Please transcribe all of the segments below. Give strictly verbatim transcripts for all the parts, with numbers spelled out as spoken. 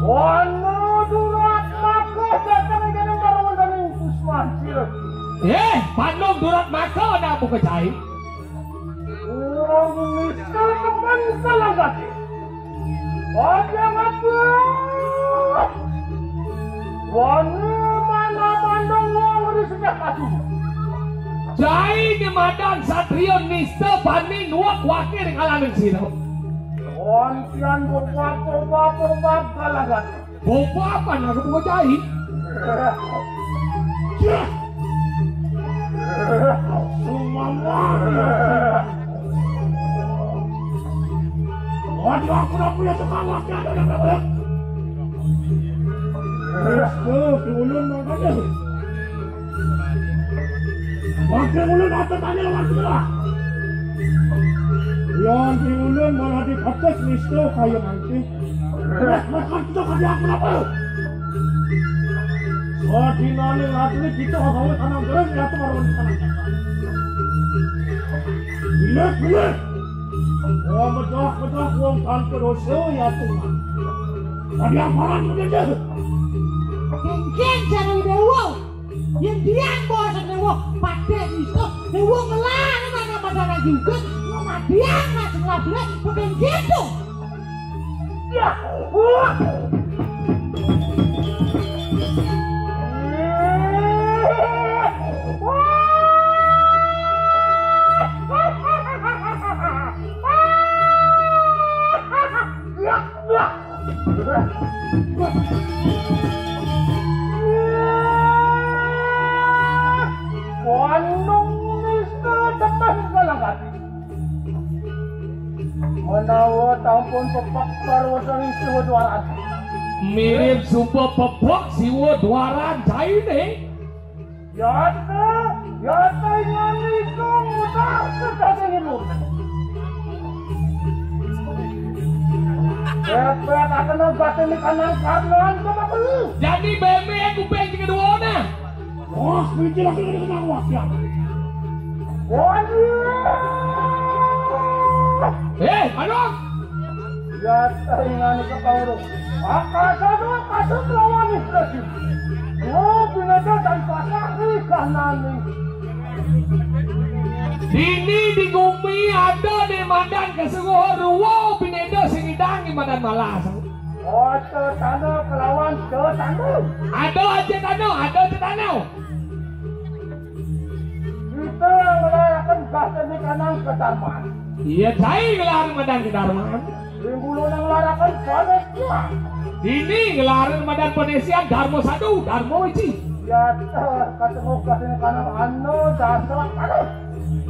Wana durat maka datang dari Darwan dan Kusman Sirah. Eh, Pandung durat maka nak buka cai. Orang misal teman salah kaki. Wajah apa? Wani mana mandang wong di sejak pagi. Jai ni madan satria nista bani nuak wakil ring alaning sira. Wong pian bobab, bobab, bobab, galah gati. Bobab apa nak buka jai? Yah. Sumama. Waduh, aku dah punya tukang wakil ada, ada, ada. Tuh, ulun makanya. Wakil ulun ada tanya lawan kita. Yang di ulun malah dipetes misto kayu nanti. Wah, makan kita kaya apa apa? Sadinane latri kita awake tanang gereng ya tuh marwan tanang. Bilik, bilik. Wong bedah-bedah wong tanpa dosa ya Tuhan. Tadi amparan begitu. Kengkeng cara dewa. Yang diang bos dewa. Pakai itu. Dewa ngelar mana pada juga. Ngomadiang nak sekolah belah. Bukan gitu. Ya. Wandung nista demen galagati. Menawa tampun pepek parwasane Siwa Dwaran. Mirip sumpah pepek Siwa Dwaran jaine. Yata, yata ingani kang mutar sedasing ilmu. Epet akena batin ikanang karnan kemapelu. Jadi beme kuping kedua nah. Wah, mikir aku kena wakil. Waduh. Eh, aduh. Ya, taringan ke Pauruk. Akasa doa kasut lawan Ibrahim. Oh, binatang tanpa sakri kahnani. Dini di gumi ada di madan kesuruh ruwa bineda sing idang di madan malas. Oh, tetana kelawan tetana. Ada aja tana, ada tetana. Kita ngelaraken gahsane kanang kedarman. Iya, cai ngelar madan kedarman. Ring gulune ngelaraken panesian. Dini ngelar madan panesian Darma Sadu, Darma Wiji. Ya, eh, katemu gahsane kanang anu dasa anu.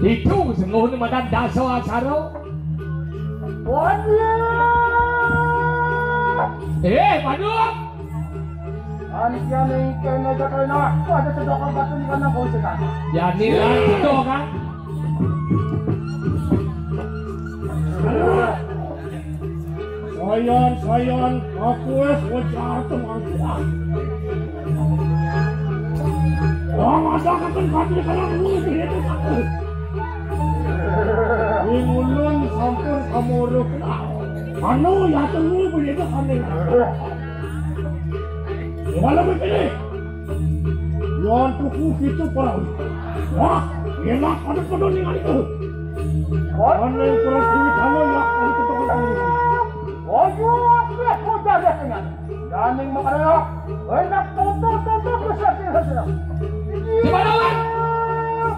Itu sungguhnya madan dasa asara. Waduh. Eh, Paduk. Antian ing kene jatah enak, ada sedekah batin di kandang kau setan. Jani kan sedekah. Sayan, sayan, aku es wajar teman tuan. Wong ada kapan batin di kandang kau setan. Ing ulun sampun kamuruh kenal. Anu ya tunggu beli itu kami. Wala begini. Yon tuku kitu perawi. Wah, enak pada pedo ningal itu. Ane kurang tinggi kamu ya, ane kutuk kamu. Ojo, aku mau jaga dengan. Daning makaraya, enak tonton-tonton besar tidak sedang. Di mana, Wan?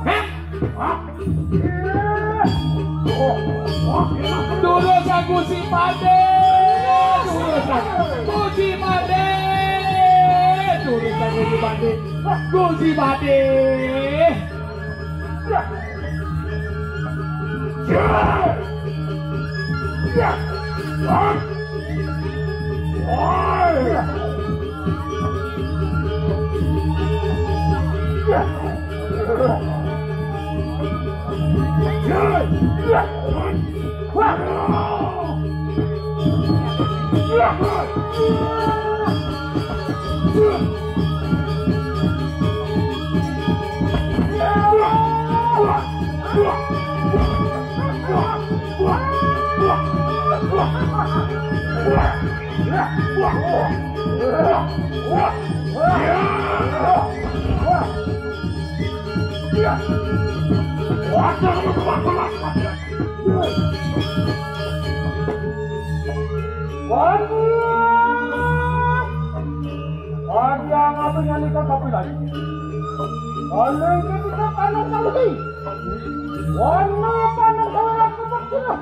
Hah? Hah? Durus aku si Pade. Durus aku si Pade. Durus aku si Pade. Aku si Pade. Waduh! Ada yang apa yang kita kapi lagi? Kalau kita tanam kali. Warna tanam kali aku tak kira.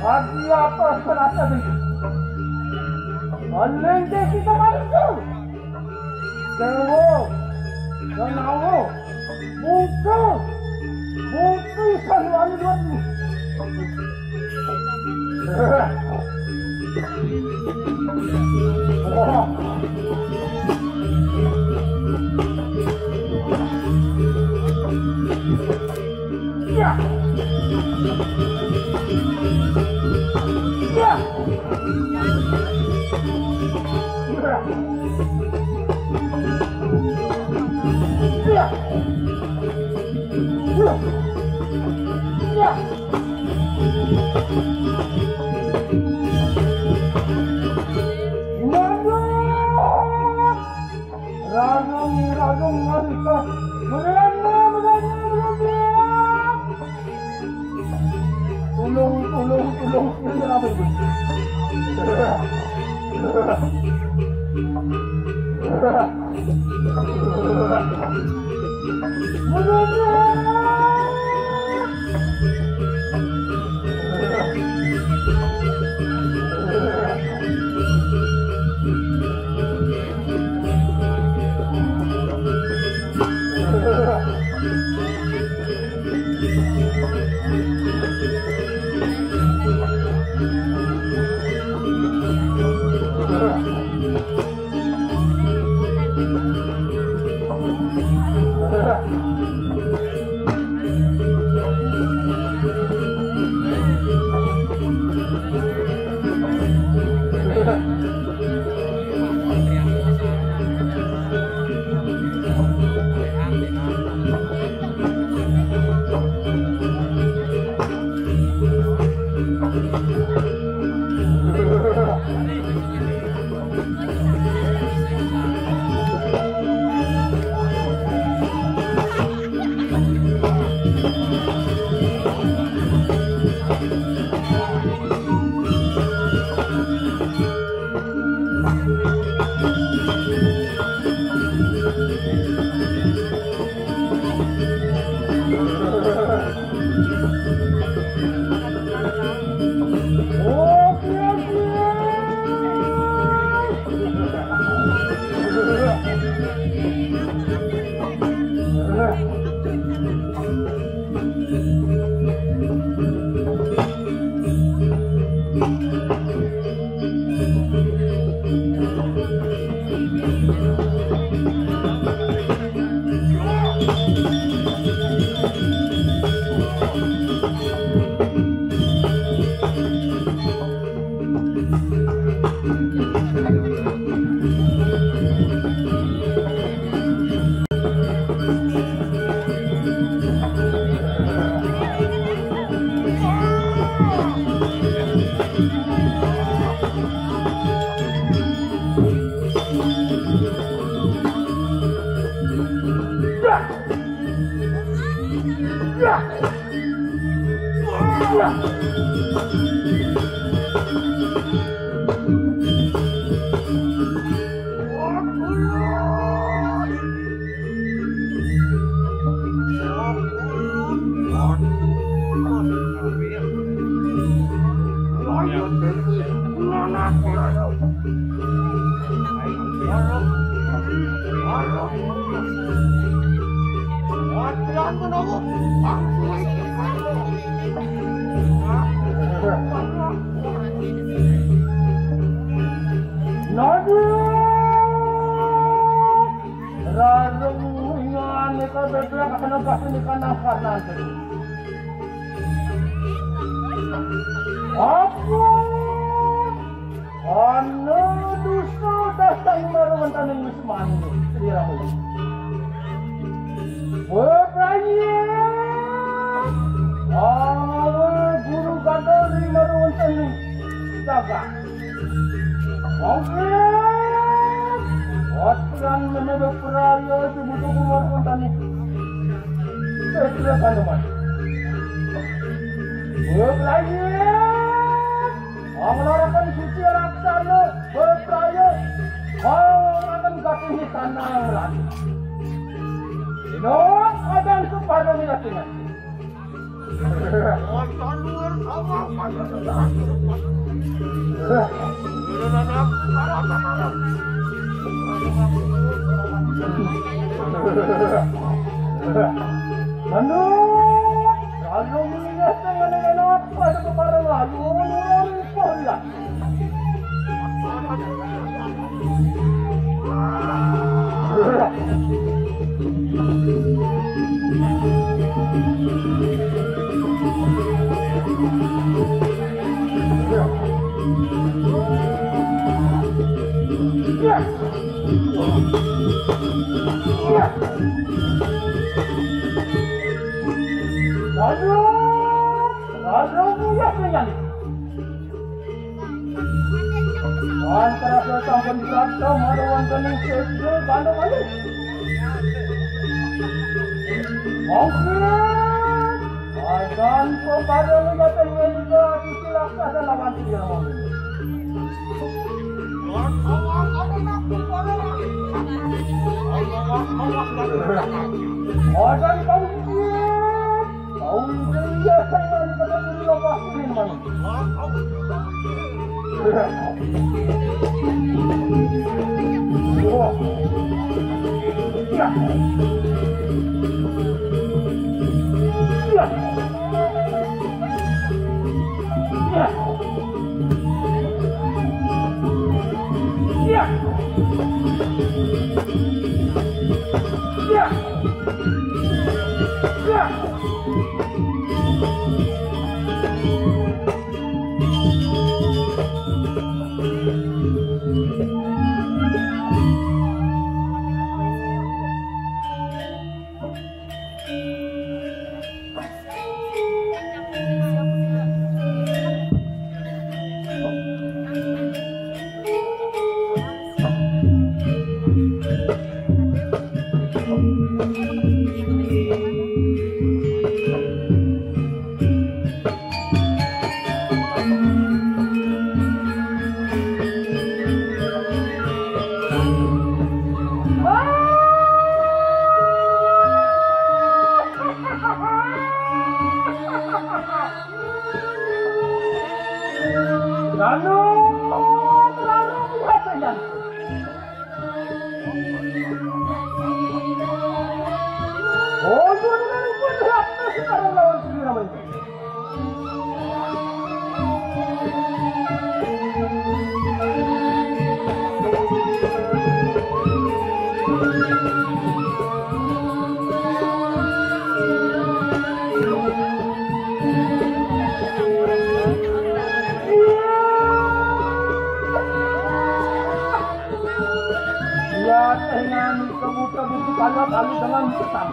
Bagi apa terasa ini? Paling dia kita manusia. Dewa, Denawa, Bungsu, Bungsu Siliwangi dua puluh. Ya. Ya. Ya. Ya. Ya. Ragung, ragung, ragung. Merana, merana, merana. Tulung, tulung, tulung. Ini apa itu? Merana. Rarung ngene kabeh akan gawe ikan nang kanan. Apa? Ana dusta dateng marang wonten ing wismaning sliramu. Wé Praye, awé guru gadori marang wonten ing jagat. Mongkon wonten menawi Praye jumutuku marang wonten ing Sesre Kanoman. Wé Praye, Panglarakan suci laksana beprayo. Panglarakan gati tanang lagi. Ino adan kepada minati. Aduh, kalau minyak dengan enak pada kemarin lalu menurun. Aduh, aduh, ya, ya. Wan prasa sampun prapta marang wonten ing Sesre Kanoman. Mongkon adan peparing yateng wénten sisi laksana lawan sira mongkon. Adan kang Ranu, Ranu, Ranu. Oh, sudah, sudah, sudah, sekarang lawan sendiri namanya. Iya, dengan kebuta-buta kalu-kalu dengan hitam.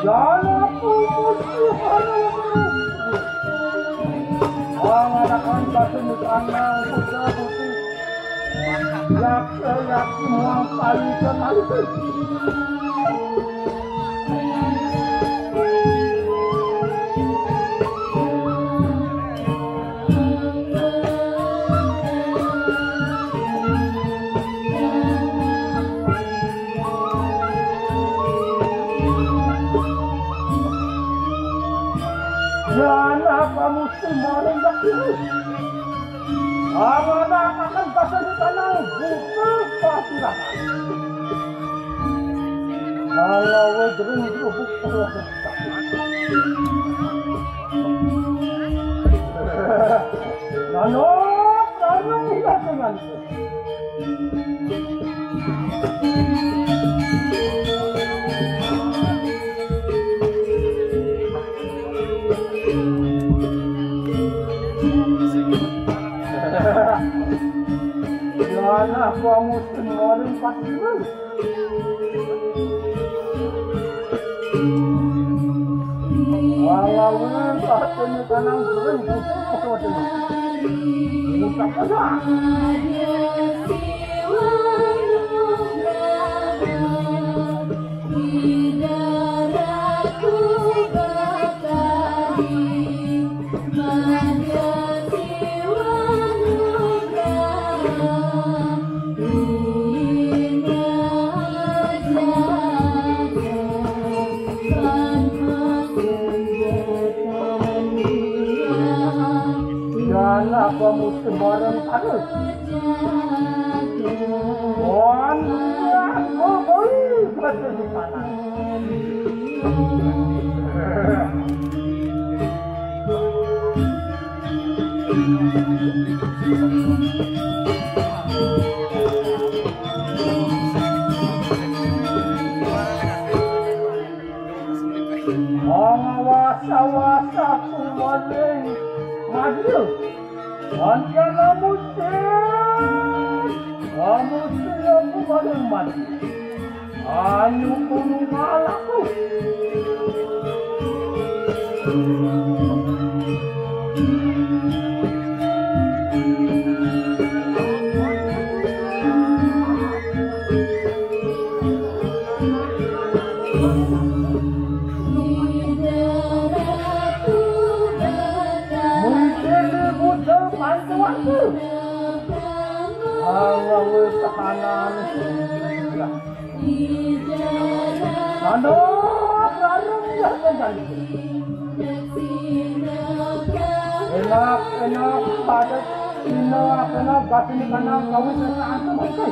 Jangan putus Tuhan. Mengadakan batu tanah putra putih. Laki-laki muang pali dan alus. Yana kamu Maring bakti. Amana akan pasani kanang buka pasiran. Malawe jering lubuk. Manuk, manuk iya dengan. Yana kamu semarin pas dulu. Walaupun saat ini kanang sering putus, putus. Putus, putus. Yana kamu semarin terus. Wan, aku beli batu di sana. Mangawasa-wasa kumaning maju. Anjana musim, kamu sudah kumaning maju. Anu kuno malaku. Mungkin butuh bantuanku. Allah tahanan. Aduh, bareng ya, kan. Enak, enak, padat, enak, enak, batin kanang kawin sa antem, oke.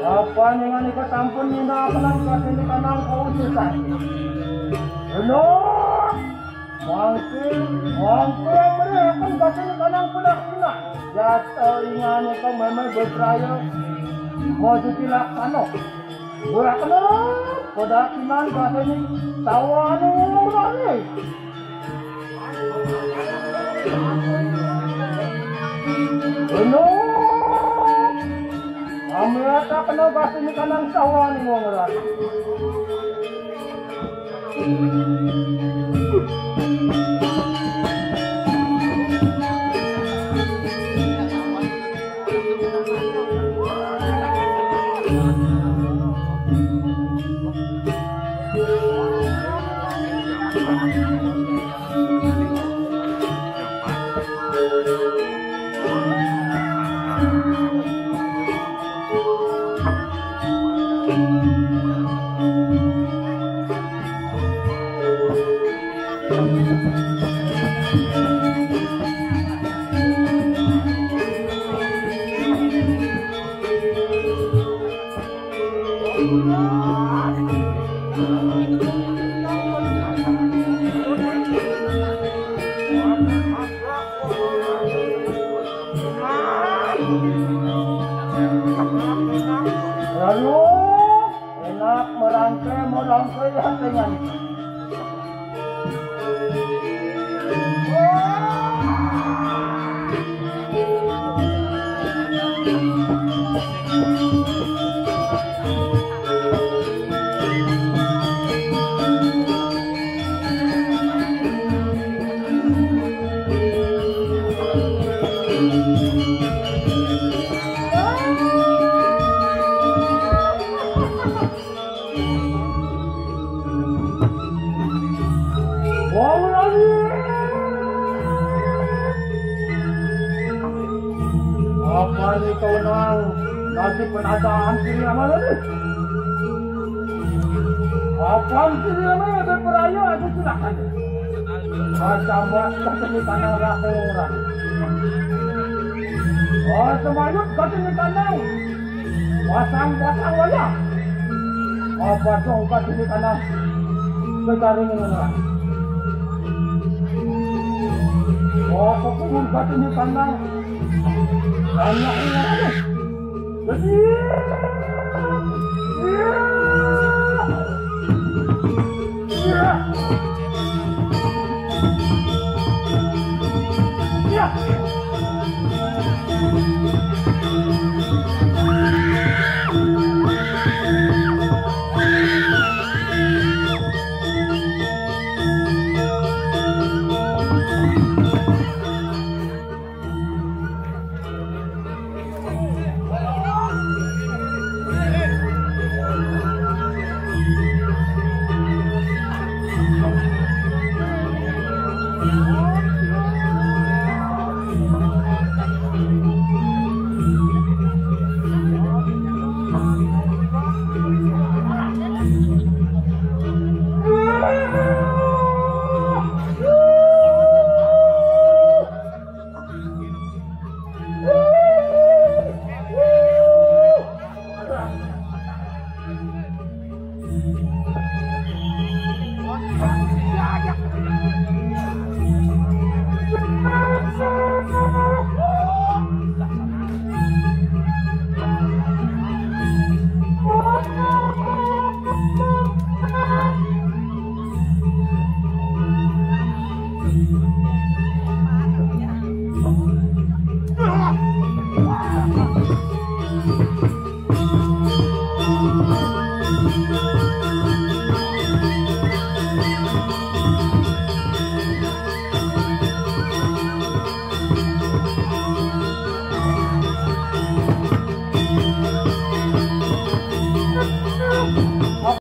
Apa dengan ikat ampun nina apalan kasih kanang kau susah. Bener. Mangke, mangke mrih akan gasing kanang padakinan. Jata ingane kang meme bepraya. Mau suci laksana. Ora kena padakinan gasing sawane wong lali. Bener. Amrata kena gasing kanang sawane wong lali. Lalu, enak merangkai, merangkai yang dengan. Wong lali. Apa ni kau nang lagi penataan kiri lama lagi? Apa kiri lama ada peraya aja silakan. Macam buat kata ni tanah rahong orang. Oh, semayut kata ni tanah. Pasang-pasang wayah. Apa dong kata ni tanah. Sekarang ini orang. Oh, kok kata ni tanah. Banyak orang.